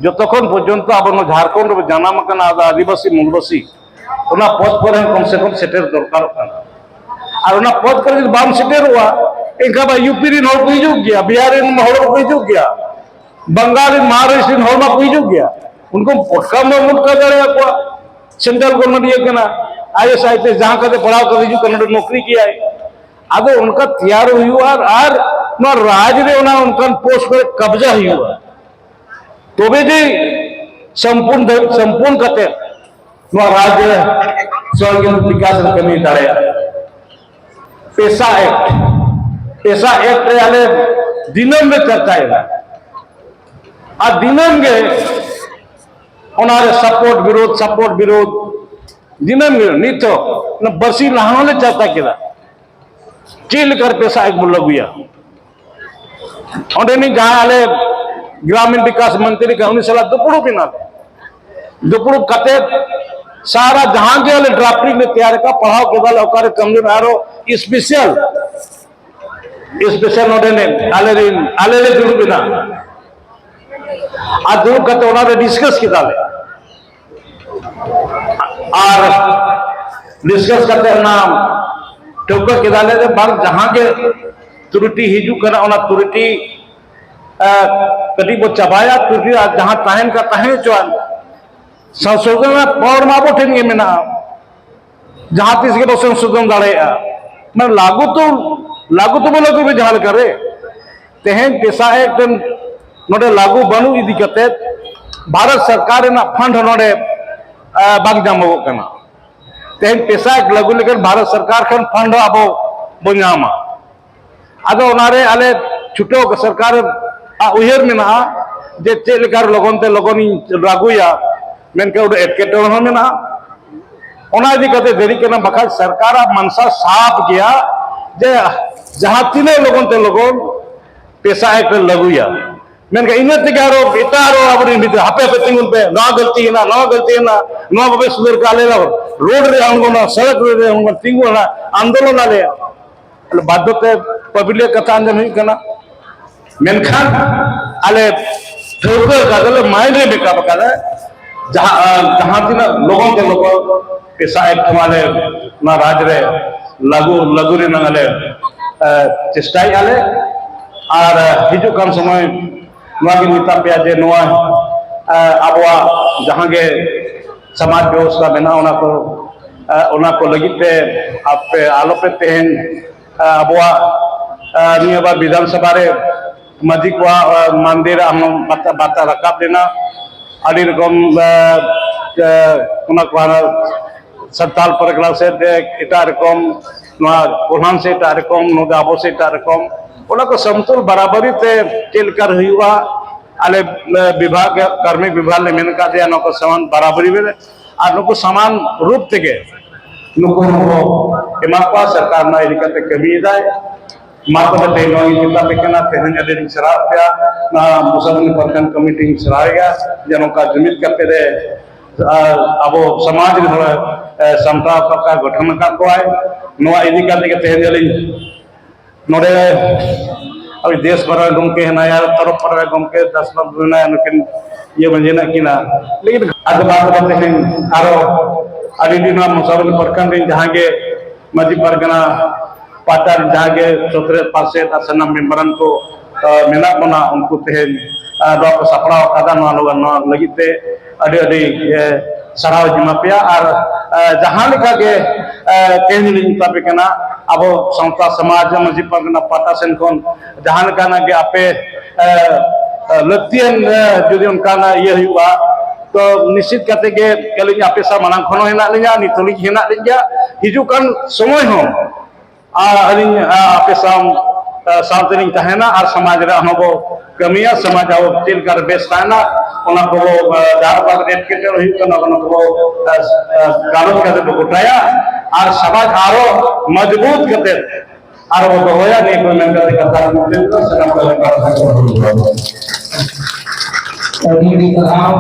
ᱡᱚᱛᱚ ᱠᱷᱚᱱ ᱯᱚᱨᱡᱚᱱᱛᱚ ᱟᱵᱚ ᱱᱚᱣᱟ ᱡᱷᱟᱲᱠᱷᱚᱸᱰ ᱨᱮᱵᱚ ᱡᱟᱱᱟᱢ ᱟᱠᱟᱱᱟ, ᱟᱫᱚ ᱟᱹᱫᱤᱵᱟᱹᱥᱤ ᱢᱩᱞᱵᱟᱹᱥᱤ, ᱚᱱᱟ ᱯᱚᱫᱽ ᱠᱚᱨᱮ ᱦᱚᱸ ᱠᱚᱢ ᱥᱮ ᱠᱚᱢ ᱥᱮᱴᱮᱨ ᱫᱚᱨᱠᱟᱨᱚᱜ ᱠᱟᱱᱟ᱾ ᱟᱨ ᱚᱱᱟ ᱯᱚᱫᱽ ᱠᱚᱨᱮ ᱡᱩᱫᱤ ᱵᱟᱢ ᱥᱮᱴᱮᱨᱚᱜᱼᱟ, ᱮᱱᱠᱷᱟᱱ ᱢᱟ ᱤᱭᱩ ᱯᱤ ᱨᱮᱱ ᱦᱚᱲ ᱠᱚ ᱦᱤᱡᱩᱜ ᱜᱮᱭᱟ, ᱵᱤᱦᱟᱨ ᱨᱮᱱ ᱦᱚᱲ ᱠᱚ ᱦᱤᱡᱩᱜ ᱜᱮᱭᱟ, ᱵᱟᱝᱜᱟᱞ ᱨᱮᱱ, ᱢᱟᱦᱟᱨᱟᱥᱴᱨ ᱨᱮᱱ ᱦᱚᱲ ᱢᱟᱠᱚ ᱦᱤᱡᱩᱜ ᱜᱮᱭᱟ᱾ ᱩᱱᱠᱩ ᱯᱚᱴᱠᱟ ᱢᱟ ᱢᱚᱴᱠᱟ ᱫᱟᱲᱮᱭᱟᱠᱚᱣᱟ, ᱥᱮᱱᱴᱨᱟᱞ ᱜᱚᱵᱷᱚᱨᱱᱢᱮᱱᱴ ᱤᱭᱟᱹ ᱠᱟᱱᱟ, I A S, I P S, ᱡᱟᱦᱟᱸ ᱠᱟᱛᱮ ᱯᱟᱲᱦᱟᱣ ᱠᱟᱛᱮ ᱦᱤᱡᱩᱜ ᱠᱟᱱᱟ, ᱱᱚᱰᱮ ᱱᱚᱠᱨᱤ ᱜᱮᱭᱟᱭ᱾ ᱟᱫᱚ ᱚᱱᱠᱟ ᱛᱮᱭᱟᱨ ᱦᱩᱭᱩᱜᱼᱟ, ᱟᱨ, ᱟᱨ ᱱᱚᱣᱟ ᱨᱟᱡᱽ ᱨᱮ ᱚᱱᱟ ᱚᱱᱠᱟᱱ ᱯᱳᱥᱴ ᱠᱚᱨᱮ ᱠᱟᱵᱽᱡᱟ ᱦᱩᱭᱩᱜᱼᱟ, ᱛᱚᱵᱮ ᱡᱮ ᱥᱚᱢᱯᱩᱨᱱ ᱫᱷᱟᱹᱵᱤᱡ, ᱥᱚᱢᱯᱩᱨᱱ ᱠᱟᱛᱮ ᱱᱚᱣᱟ ᱨᱟᱡᱽ ᱨᱮ ᱥᱚᱦᱚᱡ ᱵᱤᱠᱟᱥ ᱨᱮ ᱠᱟᱹᱢᱤ ᱫᱟᱲᱮᱭᱟᱜᱼᱟ᱾ ᱯᱮᱥᱟ ᱮᱠᱴ, ᱯᱮᱥᱟ ᱮᱠᱴ ᱨᱮ ᱟᱞᱮ ᱫᱤᱱᱟᱹᱢ ᱞᱮ ᱪᱟᱨᱪᱟᱭᱮᱫᱟ, ᱟᱨ ᱫᱤᱱᱟᱹᱢ ᱜᱮ ᱚᱱᱟᱨᱮ ᱥᱟᱯᱳᱨᱴ ᱵᱤᱨᱳᱫᱷ, ᱥᱟᱯᱳᱨᱴ ᱵᱤᱨᱳᱫᱷ ᱫᱤᱱᱟᱹᱢ ᱜᱮ᱾ ᱱᱤᱛ ᱦᱚᱸ ᱚᱱᱟ ᱵᱟᱨᱥᱤᱧ ᱞᱟᱦᱟ ᱦᱚᱸᱞᱮ ᱪᱟᱨᱪᱟ ᱠᱮᱫᱟ, ᱪᱮᱫ ᱞᱮᱠᱟᱨᱮ ᱯᱮᱥᱟ ᱮᱠᱴ ᱵᱚᱱ ᱞᱟᱹᱜᱩᱭᱟ᱾ ᱚᱸᱰᱮᱱᱤᱡ ᱡᱟᱦᱟᱸ ᱟᱞᱮ ᱜᱨᱟᱢᱤᱱ ᱵᱤᱠᱟᱥ ᱢᱚᱱᱛᱨᱤ ᱠᱟᱱᱟ, ᱩᱱᱤ ᱥᱟᱞᱟᱜ ᱫᱩᱯᱲᱩᱵ ᱮᱱᱟᱞᱮ᱾ ᱫᱩᱯᱲᱩᱵ ᱠᱟᱛᱮ ᱥᱟᱨᱟ ᱡᱟᱦᱟᱸ ᱜᱮ ᱟᱞᱮ ᱰᱨᱟᱯᱷᱴᱤᱝ ᱞᱮ ᱛᱮᱭᱟᱨ ᱟᱠᱟᱫ, ᱯᱟᱲᱦᱟᱣ ᱠᱮᱫᱟᱞᱮ, ᱚᱠᱟᱨᱮ ᱠᱟᱹᱢᱤ ᱟᱨᱚ ᱥᱯᱮᱥᱟᱞ, ᱥᱯᱮᱥᱟᱞ ᱱᱚᱰᱮ ᱟᱞᱮ ᱨᱮᱱ, ᱟᱞᱮ ᱞᱮ ᱫᱩᱲᱩᱵ ᱮᱱᱟ᱾ ᱟᱨ ᱫᱩᱲᱩᱵ ᱠᱟᱛᱮ ᱚᱱᱟᱨᱮ ᱰᱤᱥᱠᱟᱥ ᱠᱮᱫᱟᱞᱮ᱾ ᱟᱨ ᱰᱤᱥᱠᱟᱥ ᱠᱟᱛᱮ ᱚᱱᱟ ᱴᱷᱟᱹᱣᱠᱟᱹ ᱠᱮᱫᱟᱞᱮ ᱡᱮ ᱵᱟᱝ, ᱡᱟᱦᱟᱸ ᱜᱮ ᱛᱨᱩᱴᱤ ᱦᱤᱡᱩᱜ ᱠᱟᱱᱟ, ᱚᱱᱟ ᱛᱨᱩᱴᱤ, ᱮ, ᱠᱟᱹᱴᱤᱡ ᱵᱚ ᱪᱟᱵᱟᱭᱟ, ᱛᱨᱩᱴᱤ ᱟᱨ ᱡᱟᱦᱟᱸ ᱛᱟᱦᱮᱱ ᱠᱷᱟᱱ ᱛᱟᱦᱮᱸ ᱦᱚᱪᱚᱣᱟᱱ᱾ ᱥᱚᱝᱥᱳᱫᱷᱚᱱ ᱨᱮᱱᱟᱜ ᱯᱟᱣᱟᱨ ᱢᱟ ᱟᱵᱚ ᱴᱷᱮᱱ ᱜᱮ ᱢᱮᱱᱟᱜᱼᱟ, ᱡᱟᱦᱟᱸ ᱛᱤᱥ ᱜᱮᱵᱚ ᱥᱚᱝᱥᱳᱫᱷᱚᱱ ᱫᱟᱲᱮᱭᱟᱜᱼᱟ᱾ ᱢᱟᱱᱮ ᱞᱟᱹᱜᱩ ᱛᱚ, ᱞᱟᱹᱜᱩ ᱛᱚᱵᱚ ᱞᱟᱹᱜᱩᱭ ᱢᱮ ᱡᱟᱦᱟᱸ ᱞᱮᱠᱟ ᱨᱮ᱾ ᱛᱮᱦᱮᱧ ᱯᱮᱥᱟ ᱮᱠᱴ ᱨᱮᱱ ᱱᱚᱰᱮ ᱞᱟᱹᱜᱩ ᱵᱟᱹᱱᱩᱜ ᱤᱫᱤ ᱠᱟᱛᱮ ᱵᱷᱟᱨᱚᱛ ᱥᱚᱨᱠᱟᱨ ᱨᱮᱱᱟᱜ ᱯᱷᱟᱱᱰ ᱦᱚᱸ ᱱᱚᱰᱮ, ᱟ, ᱵᱟᱝ ᱧᱟᱢᱚᱜᱚᱜ ᱠᱟᱱᱟ᱾ ᱛᱮᱦᱮᱧ ᱯᱮᱥᱟ ᱮᱠᱴ ᱞᱟᱹᱜᱩ ᱞᱮᱠᱷᱟᱱ ᱵᱷᱟᱨᱚᱛ ᱥᱚᱨᱠᱟᱨ ᱠᱷᱚᱱ ᱯᱷᱟᱱᱰ ᱦᱚᱸ ᱟᱵᱚ ᱵᱚ ᱧᱟᱢᱟ᱾ ᱟᱫᱚ ᱚᱱᱟᱨᱮ ᱟᱞᱮ ᱪᱷᱩᱴᱟᱹᱣ ᱥᱚᱨᱠᱟᱨ ᱟᱜ ᱩᱭᱦᱟᱹᱨ ᱢᱮᱱᱟᱜᱼᱟ ᱡᱮ ᱪᱮᱫ ᱞᱮᱠᱟ ᱞᱚᱜᱚᱱ ᱛᱮ ᱞᱚᱜᱚᱱᱤᱧ ᱞᱟᱹᱜᱩᱭᱟ, ᱢᱮᱱᱠᱷᱟᱱ ᱚᱸᱰᱮ ᱮᱴᱠᱮᱴᱚᱬᱮ ᱦᱚᱸ ᱢᱮᱱᱟᱜᱼᱟ᱾ ᱚᱱᱟ ᱤᱫᱤ ᱠᱟᱛᱮ ᱫᱮᱨᱤᱜ ᱠᱟᱱᱟ, ᱵᱟᱠᱷᱟᱡ ᱥᱚᱨᱠᱟᱨᱟᱜ ᱢᱟᱱᱥᱟ ᱥᱟᱯ ᱜᱮᱭᱟ ᱡᱮ ᱡᱟᱦᱟᱸ ᱛᱤᱱᱟᱹᱜ ᱞᱚᱜᱚᱱ ᱛᱮ ᱞᱚᱜᱚᱱ ᱯᱮᱥᱟ ᱮᱠᱴ ᱞᱟᱹᱜᱩᱭᱟ᱾ ᱢᱮᱱᱠᱷᱟᱱ ᱤᱱᱟᱹ ᱛᱮᱜᱮ ᱟᱨᱚ ᱮᱴᱟᱜ ᱟᱨᱚ ᱟᱵᱚᱨᱮᱱ ᱵᱤᱫᱟᱹ, ᱦᱟᱯᱮ ᱦᱟᱯᱮ ᱛᱤᱸᱜᱩᱱ ᱯᱮ, ᱱᱚᱣᱟ ᱜᱟᱹᱞᱛᱤᱭᱮᱱᱟ, ᱱᱚᱣᱟ ᱜᱟᱹᱞᱛᱤᱭᱮᱱᱟ, ᱱᱚᱣᱟ ᱵᱟᱯᱮ ᱥᱩᱫᱷᱟᱹᱨ ᱠᱟᱜᱼᱟ, ᱟᱞᱮ ᱨᱳᱰ ᱨᱮ ᱟᱬᱜᱚᱱᱟ, ᱥᱚᱲᱚᱠ ᱨᱮ ᱟᱬᱜᱚᱱᱟ, ᱛᱤᱸᱜᱩᱱᱟ, ᱟᱱᱫᱳᱞᱚᱱ ᱟᱞᱮ᱾ ᱵᱟᱫᱽᱫᱷᱚ ᱛᱮ ᱯᱟᱵᱽᱞᱤᱠ ᱠᱟᱛᱷᱟ ᱟᱸᱡᱚᱢ ᱦᱩᱭᱩᱜ ᱠᱟᱱᱟ᱾ ᱢᱮᱱᱠᱷᱟᱱ ᱟᱞᱮ ᱴᱷᱟᱹᱣᱠᱟᱹ ᱟᱠᱟᱫᱟᱞᱮ, ᱢᱟᱭᱤᱱᱰ ᱨᱮ ᱢᱮᱠᱟᱯ ᱟᱠᱟᱫᱟ, ᱡᱟᱦᱟᱸ, ᱡᱟᱦᱟᱸ ᱛᱤᱱᱟᱹᱜ ᱞᱚᱜᱚᱱ ᱛᱮ ᱞᱚᱜᱚᱱ ᱯᱮᱥᱟ ᱮᱠᱴ ᱟᱞᱮ ᱱᱚᱣᱟ ᱨᱟᱡᱽ ᱨᱮ ᱞᱟᱹᱜᱩ ᱞᱟᱹᱜᱩ ᱨᱮᱱᱟᱜ ᱟᱞᱮ ᱪᱮᱥᱴᱟᱭᱮᱫᱼᱟ ᱞᱮ᱾ ᱟᱨ ᱦᱤᱡᱩᱜ ᱠᱟᱱ ᱥᱚᱢᱚᱭ ᱱᱚᱣᱟ ᱜᱮ ᱢᱮᱛᱟ ᱯᱮᱭᱟ ᱡᱮ ᱱᱚᱣᱟ ᱟᱵᱚᱣᱟᱜ ᱡᱟᱦᱟᱸ ᱜᱮ ᱥᱚᱢᱟᱡᱽ ᱵᱮᱵᱚᱥᱛᱷᱟ ᱢᱮᱱᱟᱜᱼᱟ, ᱚᱱᱟ ᱠᱚ ᱚᱱᱟ ᱠᱚ ᱞᱟᱹᱜᱤᱫ ᱛᱮ ᱟᱯᱮ ᱟᱞᱚᱯᱮ ᱛᱮᱦᱮᱧ ᱟᱵᱚᱣᱟᱜ ᱱᱤᱭᱟᱹ ᱵᱟᱨ ᱵᱤᱫᱷᱟᱱ ᱥᱚᱵᱷᱟ ᱨᱮ ᱢᱟᱹᱡᱷᱤ ᱠᱚᱣᱟᱜ ᱢᱟᱱᱫᱤᱨ ᱟᱨᱦᱚᱸ ᱵᱟᱛᱟ ᱨᱟᱠᱟᱵ ᱞᱮᱱᱟ᱾ ᱟᱹᱰᱤ ᱨᱚᱠᱚᱢ ᱚᱱᱟ ᱠᱚ ᱥᱟᱱᱛᱟᱞ ᱯᱟᱨᱜᱟᱱᱟ ᱥᱮᱫ ᱮᱴᱟᱜ ᱨᱚᱠᱚᱢ, ᱱᱚᱣᱟ ᱯᱨᱚᱫᱷᱟᱱ ᱥᱮ ᱮᱴᱟᱜ ᱨᱚᱠᱚᱢ, ᱱᱚᱰᱮ ᱟᱵᱚ ᱥᱮ ᱮᱴᱟᱜ ᱨᱚᱠᱚᱢ, ᱚᱱᱟ ᱠᱚ ᱥᱚᱢᱛᱚᱞ ᱵᱟᱨᱟᱵᱟᱨᱤ ᱛᱮ ᱪᱮᱫ ᱞᱮᱠᱟ ᱦᱩᱭᱩᱜᱼᱟ? ᱟᱞᱮ ᱵᱤᱵᱷᱟᱜᱽ, ᱠᱟᱹᱨᱢᱤ ᱵᱤᱵᱷᱟᱜᱽ ᱞᱮ ᱢᱮᱱ ᱟᱠᱟᱫᱮᱭᱟ, ᱱᱚᱣᱟ ᱠᱚ ᱥᱚᱢᱟᱱ ᱵᱟᱨᱟᱵᱟᱨᱤ ᱵᱮᱱ ᱟᱨ ᱱᱩᱠᱩ ᱥᱚᱢᱟᱱ ᱨᱩᱯ ᱛᱮᱜᱮ ᱱᱩᱠᱩ ᱦᱚᱸᱠᱚ ᱮᱢᱟ ᱠᱚᱣᱟ᱾ ᱥᱚᱨᱠᱟᱨ ᱱᱚᱣᱟ ᱤᱫᱤ ᱠᱟᱛᱮ ᱠᱟᱹᱢᱤᱭᱮᱫᱟᱭ᱾ ᱢᱟ ᱛᱚᱵᱮ ᱛᱮᱦᱮᱧ ᱱᱚᱣᱟ ᱜᱤᱧ ᱢᱮᱛᱟ ᱯᱮ ᱠᱟᱱᱟ᱾ ᱛᱮᱦᱮᱧ ᱟᱹᱰᱤᱧ ᱥᱟᱨᱦᱟᱣ ᱯᱮᱭᱟ, ᱱᱚᱣᱟ ᱢᱩᱥᱟᱵᱚᱱᱤ ᱯᱨᱚᱠᱷᱚᱸᱰ ᱠᱚᱢᱤᱴᱤᱧ ᱥᱟᱨᱦᱟᱣᱮᱭᱟ ᱡᱮ ᱱᱚᱝᱠᱟ ᱡᱩᱢᱤᱫ ᱠᱟᱛᱮ ᱨᱮ ᱟᱨ ᱟᱵᱚ ᱥᱚᱢᱟᱡᱽ ᱨᱮᱱ ᱦᱚᱲ ᱥᱟᱢᱴᱟᱣ ᱟᱠᱟᱫ ᱠᱚᱣᱟᱭ, ᱜᱚᱴᱷᱚᱱ ᱟᱠᱟᱫ ᱠᱚᱣᱟᱭ᱾ ᱱᱚᱣᱟ ᱤᱫᱤ ᱠᱟᱛᱮ ᱜᱮ ᱛᱮᱦᱮᱧ ᱟᱹᱞᱤᱧ ᱱᱚᱰᱮ ᱟᱵᱚ ᱫᱮᱥ ᱯᱟᱨᱟ ᱜᱚᱢᱠᱮ ᱦᱮᱱᱟᱭᱟ, ᱛᱚᱨᱚᱯ ᱯᱟᱨᱟ ᱜᱚᱢᱠᱮ ᱫᱟᱥ ᱵᱟᱵᱩ ᱦᱮᱱᱟᱭᱟ, ᱱᱩᱠᱤᱱ ᱤᱭᱟᱹ ᱢᱟᱹᱡᱷᱤ ᱦᱮᱱᱟᱜ ᱠᱤᱱᱟ᱾ ᱞᱮᱠᱤᱱ ᱟᱫᱚ ᱵᱟᱫ ᱠᱟᱛᱮ ᱛᱮᱦᱮᱧ ᱟᱨᱚ ᱟᱹᱰᱤ ᱫᱤᱱ ᱱᱚᱣᱟ ᱢᱩᱥᱟᱵᱚᱱᱤ ᱯᱨᱚᱠᱷᱚᱸᱰ ᱨᱮᱱ ᱡᱟᱦᱟᱸ ᱜᱮ ᱢᱟᱹᱡᱷᱤ ᱯᱟᱨᱜᱟᱱᱟ ᱯᱟᱦᱴᱟ ᱨᱮᱱ ᱡᱟᱦᱟᱸ ᱜᱮ ᱥᱚᱛᱨᱮ ᱯᱟᱨᱥᱮᱫ ᱟᱨ ᱥᱟᱱᱟᱢ ᱢᱮᱢᱵᱟᱨᱟᱱ ᱠᱚ ᱢᱮᱱᱟᱜ ᱵᱚᱱᱟ, ᱩᱱᱠᱩ ᱛᱮᱦᱮᱧ ᱱᱚᱣᱟ ᱠᱚ ᱥᱟᱯᱲᱟᱣ ᱟᱠᱟᱫᱟ᱾ ᱱᱚᱣᱟ ᱞᱟᱹᱜᱤᱫ ᱛᱮ ᱟᱹᱰᱤ ᱟᱹᱰᱤ ᱥᱟᱨᱦᱟᱣ ᱤᱧ ᱮᱢᱟ ᱯᱮᱭᱟ᱾ ᱟᱨ ᱡᱟᱦᱟᱸ ᱞᱮᱠᱟ ᱜᱮ ᱛᱮᱦᱮᱧ ᱞᱤᱧ ᱢᱮᱛᱟ ᱯᱮ ᱠᱟᱱᱟ, ᱟᱵᱚ ᱥᱟᱶᱛᱟ ᱥᱚᱢᱟᱡᱽ ᱢᱟᱹᱡᱷᱤ ᱯᱟᱨᱜᱟᱱᱟ ᱯᱟᱦᱴᱟ ᱥᱮᱱ ᱠᱷᱚᱱ ᱡᱟᱦᱟᱸ ᱞᱮᱠᱟᱱᱟᱜ ᱜᱮ ᱟᱯᱮ ᱞᱟᱹᱠᱛᱤᱭᱟᱱ ᱡᱩᱫᱤ ᱚᱱᱠᱟᱱᱟᱜ ᱤᱭᱟᱹ ᱦᱩᱭᱩᱜᱼᱟ, ᱛᱚ ᱱᱤᱥᱪᱤᱛ ᱠᱟᱛᱮ ᱜᱮ ᱟᱹᱞᱤᱧ ᱟᱯᱮ ᱥᱟᱶ ᱢᱟᱲᱟᱝ ᱠᱷᱚᱱ ᱦᱚᱸ ᱦᱮᱱᱟᱜ ᱞᱤᱧᱟ, ᱱᱤᱛ ᱦᱚᱸᱞᱤᱧ ᱦᱮᱱᱟᱜ ᱞᱤᱧ ᱜᱮᱭᱟ᱾ ᱦᱤᱡᱩᱜ ᱠᱟᱱ ᱥᱚᱢᱚᱭ ᱦᱚᱸ ᱟᱨ ᱟᱹᱞᱤᱧ ᱟᱯᱮ ᱥᱟᱶ ᱥᱟᱶ ᱛᱮᱞᱤᱧ ᱛᱟᱦᱮᱱᱟ ᱟᱨ ᱥᱚᱢᱟᱡᱽ ᱨᱮ ᱦᱚᱸ ᱵᱚ ᱠᱟᱹᱢᱤᱭᱟ᱾ ᱥᱚᱢᱟᱡᱽ ᱟᱵᱚ ᱪᱮᱫ ᱞᱮᱠᱟ ᱨᱮ ᱵᱮᱥ ᱛᱟᱦᱮᱱᱟ, ᱚᱱᱟ ᱠᱚ ᱡᱟᱦᱟᱸ ᱮᱴᱠᱮᱴᱚᱬᱮ ᱦᱩᱭᱩᱜ ᱠᱟᱱᱟ, ᱚᱱᱟ ᱠᱚ ᱜᱟᱞᱚᱪ ᱠᱟᱛᱮ ᱵᱚ ᱜᱚᱴᱟᱭᱟ ᱟᱨ ᱥᱚᱢᱟᱡᱽ ᱟᱨᱚ ᱢᱚᱡᱽᱵᱩᱛ ᱠᱟᱛᱮ ᱟᱨᱚ ᱵᱚ ᱫᱚᱦᱚᱭᱟ᱾ ᱱᱤᱭᱟᱹ ᱠᱚ ᱢᱮᱱ ᱠᱟᱛᱮ ᱠᱟᱛᱷᱟ ᱢᱩᱪᱟᱹᱫ ᱮᱫᱟ᱾ ᱥᱟᱱᱟᱢ ᱠᱚ ᱟᱹᱰᱤ ᱟᱹᱰᱤ ᱥᱟᱨᱦᱟᱣ᱾